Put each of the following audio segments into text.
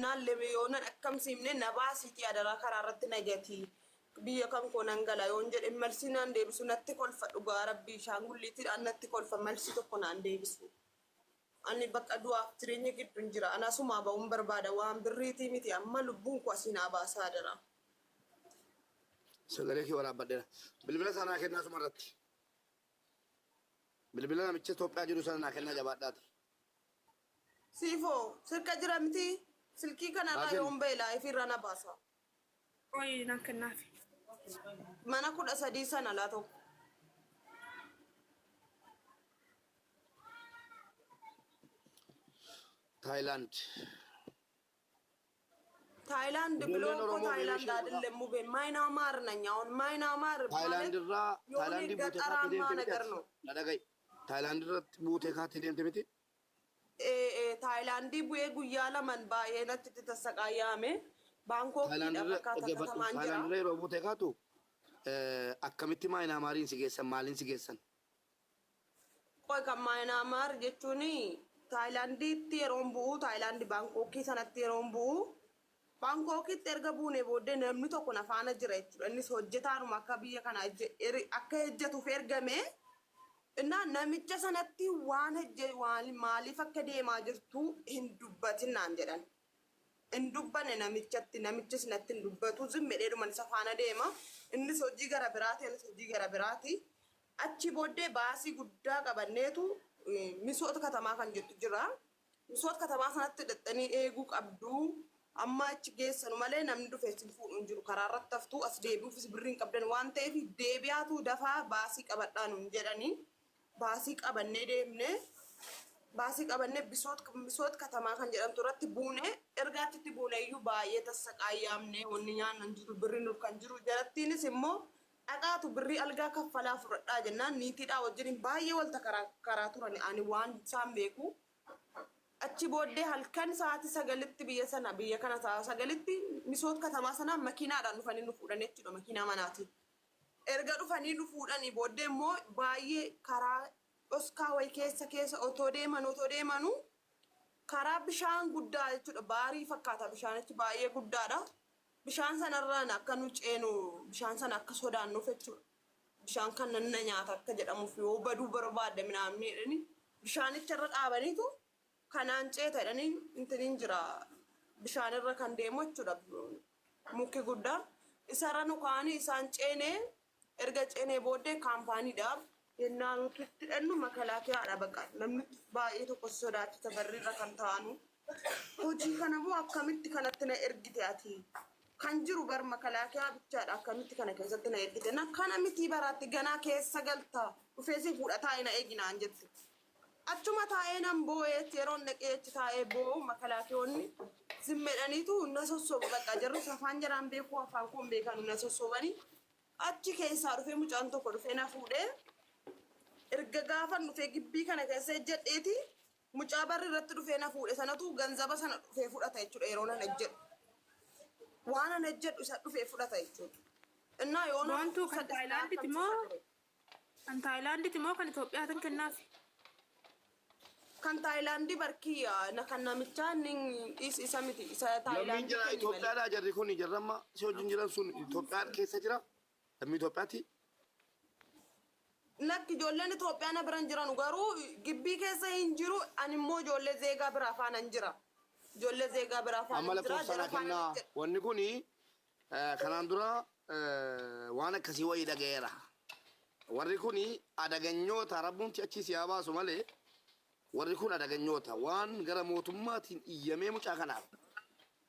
Naan yoonan akkam siimne na baasiitii adaraa karaa irratti na gatii. Biyya kan koo nan gala yoon jedhe malsii naan deebisu, natti kolfa. Dhugaa Rabbii, shaangulliitiidhaan natti kolfa, malsii tokko naan deebisu. Ani bakka du'aaf jireenya gidduun jira. Ana asumaa ba'uun barbaada, waan birriitii miti, amma lubbuun koo asii naa baasaa adaraa. Sagalee kee waraabbadheera. Bilbila isaa naa kennaa asuma irratti. Bilbila namicha Itoophiyaa jiru sana naa kennaa jabaadhaati. Siifoo sirka jira miti, silkii Naa kanarraa kenni. Yoon ba'e live irra na baasa. Qoyi, nan kennaafi. Mana 13 sana laa tokko. Taayilaand. ታይላንድ ብሎ Ijoolleen እኮ Oromoo ታይላንድ beelishee godhaa. አይደለም ሙቤ፣ ማይናማር ነኝ አሁን። ማይናማር Taayilaand ማለት irraa የሆነ Taayilaandii buutee kaatee ገጠራማ deemte miti ነገር ati. ነው። Na dhaga'i. Taayilaand irratti buutee kaatee deemte miti. ታይላንዲ ቡኤ ጉያ ለመን ባዬ ነች ተሰቃያሜ ባንኮክ Taayilaand irra fakkaata dhaggeeffadhu. katamaan jira. Taayilaand irra yeroo buutee kaatu akkamitti Maayinaamaariin si geessan, maaliin si geessan? Qoy, kan Maayinaamaar jechuun Taayilaandiitti yeroon bu'u, Taayilaandi Baankookkii sanatti yeroon bu'u, Baankookitti erga buune booddee namni tokko na faana jira jechuudha. Innis hojjetaanuma akka biyya kana akka hojjetuuf ergame. Innaa namicha sanatti waan hojje waan maaliif akka deemaa jirtu hin dubbatin naan jedhan. Hin dubbanne namichatti, namichis natti hin dubbatu, zimmeedheedhuma isa faana deema. Innis hojii gara biraati, anis hojii gara biraati. Achi booddee baasii guddaa qabanneetu Misoota katamaa kan jettu jira. Misoota katamaa sanatti hidhattanii eeguu qabdu. Amma achi geessanu malee namni dhufee isin fuudhu hin jiru. Karaa irratti haftuu, as deebi'uufis birrii hin qabdan waan ta'eef deebi'aatu dafaa baasii qabadhaa nuun jedhanii, baasii qabannee deemne. Baasii qabannee Misoot katamaa kan jedhamtu irratti buune. Erga achitti buune iyyuu baay'ee tassaqaayyaamne, wanni nyaannu hin jiru, birri nuuf kan jiru. Jarattiinis immoo dhaqaatu birrii algaa kaffalaa fudhadhaa jennaan niitiidhaa wajjin baay'ee walta karaa karaa turan, ani waan isaan beeku. Achi booddee halkan sa'aatii 9tti, biyya sana biyya kana sa'a 9tti, Misoot katamaa sanaa makiinaadhaan dhufanii nu fuudhan jechuudha, makiinaa manaatiin. Erga dhufanii nu fuudhanii booddee immoo baay'ee karaa dhoskaa wayii keessa keessa otoo deemanuu karaa bishaan guddaa jechuudha, baarii fakkaata, bishaanichi baay'ee guddaadha. Bishaan sanarraan akka nu ceenu, bishaan sana akka sodaannuuf jechuudha. Bishaan kan nanna nyaata akka jedhamuuf yoo baduu barbaadde minaamni jedhanii bishaanicha irra dhaabaniitu kanaan ceeta jedhanii, intiniin jira, bishaanirra kan deemu jechuudha, mukki guddaan. Isarra nu kaa'anii isaan ceenee, erga ceenee booddee kaampaaniidha. Yennaa nuti itti hidhannu makalaakiyaadha, baqa namni baay'ee tokko si sodaachisa barriirra kan taa'anu. Hojii kana moo akkamitti kanatti na ergite ati? Kan jiru bar makalaakiyaa bichaadha, akkamitti kana keessatti na ergite? Na kana mitii baraatti ganaa keessa galta, dhufee si fuudha, taa'ee na eegi naan jette. Achuma taa'ee nan boo'eetti, yeroon dhaqee achi taa'ee boo'u makalaakiyoonni zimmedhaniitu na sossobu, bakka jarris afaan jaraan beekuu, afaan koon beekanu, na sossobanii achi keessaa dhufee mucaan tokko dhufee na fuudhee, erga gaafan dhufee gibbii kana keessa ejjedheeti mucaa barri irratti dhufee na fuudhe sanatu ganzaba sana dhufee fudhata jechuudha yeroo nan ejjedhu. Waan an ejjedhu isa dhufee fudhata jechuudha. Innaa yoo na Boontuu, kan dhukkubsadhe silaa Taayilaanditi akkam moo ciisa ture. Kan Taayilaanditi moo kan Itoophiyaatiin kennaafi? Kan Taayilaandii barkii na kan namichaa inni isa miti, isa Lammiin Taayilaandii jara kenni malee. Itoophiyaadhaa, jarri kun jarri amma si wajjin jiran sun Itoophiyaa keessa jira. Lammii Itoophiyaati. Lakki, ijoolleen Itoophiyaa na bira hin jiranu, garuu gibbii keessa hin jiru, ani immoo ijoollee zeegaa biraa faanan jira. Ijoollee zeegaa biraa Amma faanan jira, lakkoofsa jara naa faanan kennaa. jedha. Wanni kuni kanaan dura waan akkasii wayii dhaga'eera. Warri kuni adaganyoota, Rabbuunti achii si haa baasu malee warri kun adaganyoota waan gara mootummaatiin iyyamee mucaa kanaaf.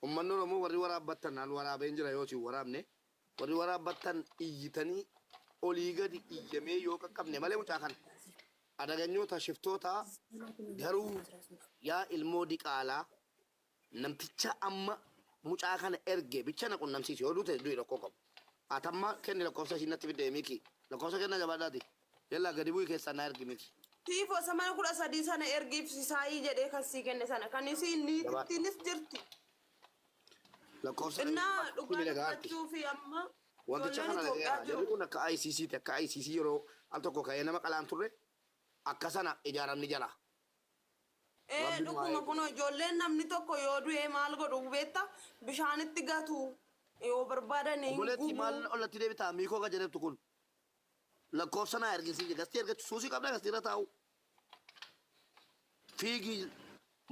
Uummanni Oromoo warri waraabbattan, an waraabeen jira, yoo isin waraabne warri waraabbattan iyyitanii olii gadi iyyamee yoo qaqqabne malee mucaa kana. Adaganyoota, shiftoota. Garuu yaa ilmoo diqaalaa, namticha amma mucaa kana erge bicha na qunnamsiisi, yoo duute du'i, rakkoo qabu. Atamma kenni lakkoofsa, ishii natti fidde Miki. Lakkoofsa kenna, jabaadhaati. Yallaa gadi bu'i, keessaa na ergi Miki. Tiifo, isa mana 13 sana ergiif sisaayii jedhee kan sii kenne sana, kan isiin Jabaadha. niitittiinis jirti. Lakkoofsa Innaa dhugaa dhagaatti. dubbachuu fi amma Wanticha ijoolleen kana Itoophiyaa dhagayeera. Jarri jiru. kun akka ICC ti, akka ICC yeroo al tokko ka'ee nama qalaan turre akka sana ijaaramni jala. Ee, Rabbi nu haa dhuguma eegu. kun ijoolleen namni tokko yoo du'e maal godhu beekta? Bishaanitti gatu yoo barbaadan hin Obboleetti gubu. maal ollatti deebitaa miikoo kan jedhamtu kun lakkoofsa naa ergisiin gastii ergachuu suusii qabda gastii irra taa'u. Fiigii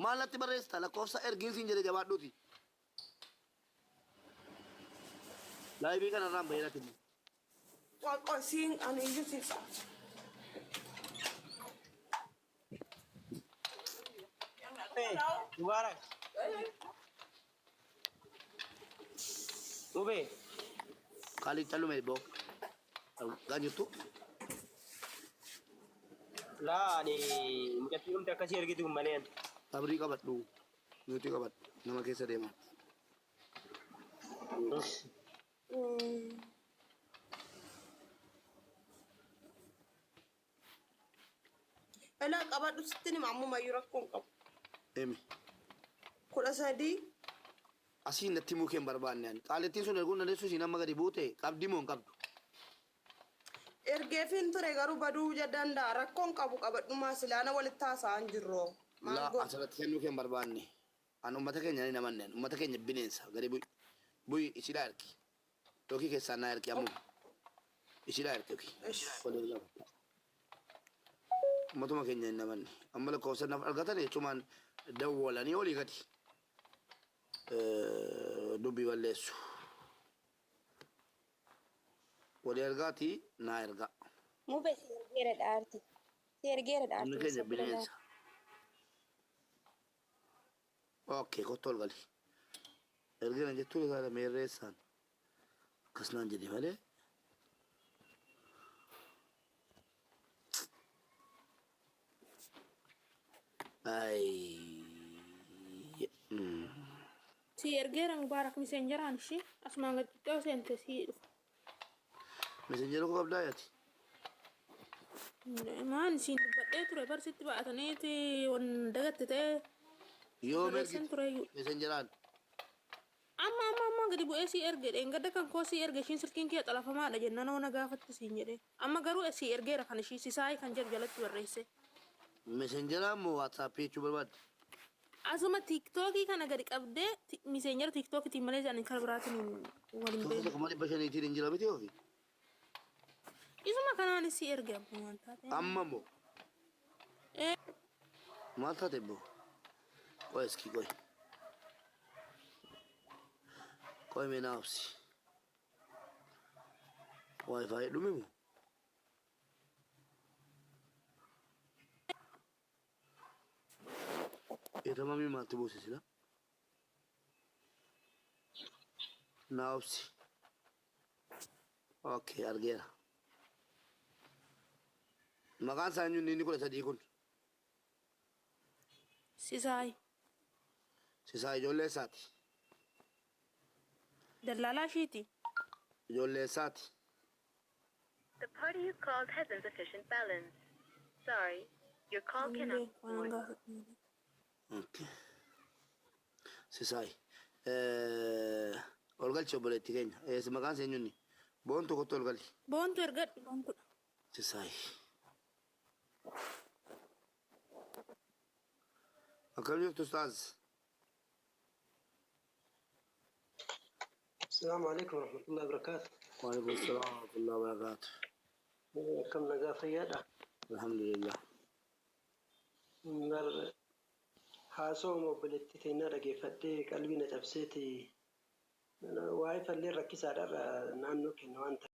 maal natti barreessita lakkoofsa ergiinsiin jedhe jabaadhuuti. Laayibii kanarraan bahee natti himi. Qoqqo siin ani iyyuu siif tsa'a. Hey, Mubarak. Mube. Kaalii callume boo. Argaa jirtu. Laa ani mucattii dhumte akkasii ergitu hin malee. Sabrii qabadhu. Nuti qabadhu. Nama keessa deema. Elaa qabadhu sitti hima ammumayyuu rakkoon qabu. Emi. 13. Asiin natti himuu kee hin barbaanne ani. Qaalittiin sun erguun dandeessu isiin amma gadi buute qabdi moo hin qabdu? Ergeefiin ture garuu baduu danda'a. Rakkoon qabu qabadhumaa silaana walitti haasa'an jirroo. Maal Laa goona? asirratti kennuu kee hin barbaanne. An ummata keenya ni namanne. Ummata keenya bineensa. Gadi bu'i. Bu'i isiidhaa ergi. Yookiin keessaan naa ergi ammuma. Isiidhaa ergi yookiin. Ish. Waliin lama. Ummatuma keenya hin namanne. Amma lakkoofsa naaf argatan jechumaan dawwalanii olii gadi dubbii balleessu. Walii ergaati naa ergaa. Mube si ergeera dhaarti. Si ergeera Namni dhaarti keenya WhatsApp irra bineensa. Okay, kottu ol gali. Ergina jettuu ilaala meerreessaan. Akkas naan jedhe malee. Ay. Si ergeera Mubaarak miseenjaraan ishii asumaan gad xiqqoo seente si dhufa. Messenjera koo qabdaa yaati. Maan isiin dubbadhee ture bar sitti ba'ataniiti wan dagatte ta'e Yoo barreessan ergite tureyyuu. messenjeraan. Amma amma amma gadi bu'ee si erge dheengadda kan koo si erge ishiin silkiin kee xalafamaadha jennaan nama na gaafatti siin jedhe. Amma garuu si ergeera kan ishii sisaayii kan jedhu jalatti barreesse. Messenjeraan moo WhatsApp jechuu barbaadde? Asuma tiiktookii kana gadi qabdee miseenjera tiiktookiitiin malee ani kara biraatiin waliin Tokko beeknu. tokko malee 500tiin hin jira miti ofi. Isuma kanaan si erge abbuma waan taate. Amma moo Ee. Maal taate boo? Qoy iski qoy. Qoy mee naa obsi. Wifi dhume moo? Eetamamii maaltu buuse sila? Naa obsi. Okay, argeera. Maqaan isaa eenyu inni 13 kun? Sisaay. Sisaa ijoollee isaati. Dallaalaa ishiiti. Ijoollee isaati. The party you called has insufficient balance. Sorry, your call Hin cannot beeku waan gaafadhu malee. Okay. Sisaay. Ol galchi obboleetti keenya. Maqaan isaa eenyu inni? Boontu kottu ol gali. Boontu ergadhu boontudha. Sisaay. Akkam jirtu ustaaz? السلام عليكم ورحمة الله وبركاته. Waalaikum salaam wa rahmatullahi wa barakaatuh. Akkam nagaa fayyaadha? Alhamdulillah. Bar haasawuma obboleettii teenyaa dhageeffadhee qalbii na cabseeti waa'ee falleen rakkisaadha irra naannoo kenna waan ta'eef.